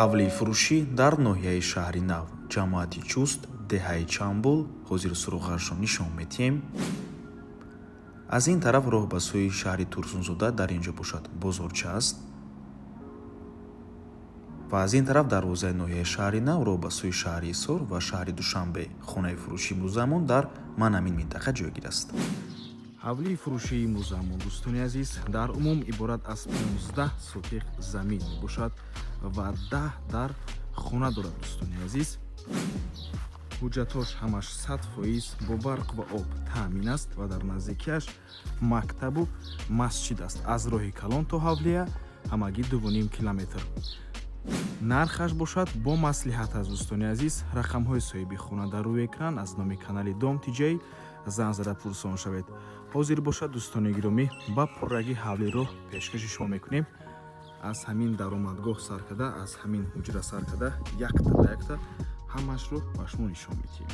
Ҳавлии фурӯшӣ дар ноҳияи Шаҳри Нав, ҷамоати Чуст, деҳаи Чамбул. Ҳозир суроғашро нишон медиҳем. Аз ин тараф роҳ ба сӯи шаҳри Турсунзода, дар ин ҷо бошад, бозорча аст, ва аз ин тараф дарвозаи ноҳияи Шаҳри Нав, роҳ ба сӯи шаҳри Ҳисор ва шаҳри Душанбе. Хонаи фурӯшии имрӯзаамон дар ман ҳамин минтақа ҷойгир аст. Ҳавлии фурӯшии имрӯзаамон, дӯстони азиз, дар умум иборат аз 15 сотиқ замин мебошад ва 10 дар хона дорад. Дӯстони азиз, ҳуҷҷатҳош ҳамаш 100% бо барқ ва об таъмин аст ва дар наздикиаш мактабу масҷид аст. Аз роҳи калон то ҳавлия ҳамагӣ 2,5 километр. Нархаш бошад бо маслиҳат аст. Дӯстони азиз, рақамҳои соҳиби хона дар рӯи экран. Аз номи канали Дом Тиҷай занг зада пурсон шавед. Ҳозир бошад, дӯстони гиромӣ, ба пуррагӣ ҳавлиро пешкаши шумо мекунем. Аз ҳамин даромадгоҳ сар карда, аз ҳамин ҳуҷра сар карда, якта ба якта ҳамашро ба шумо нишон медиҳем.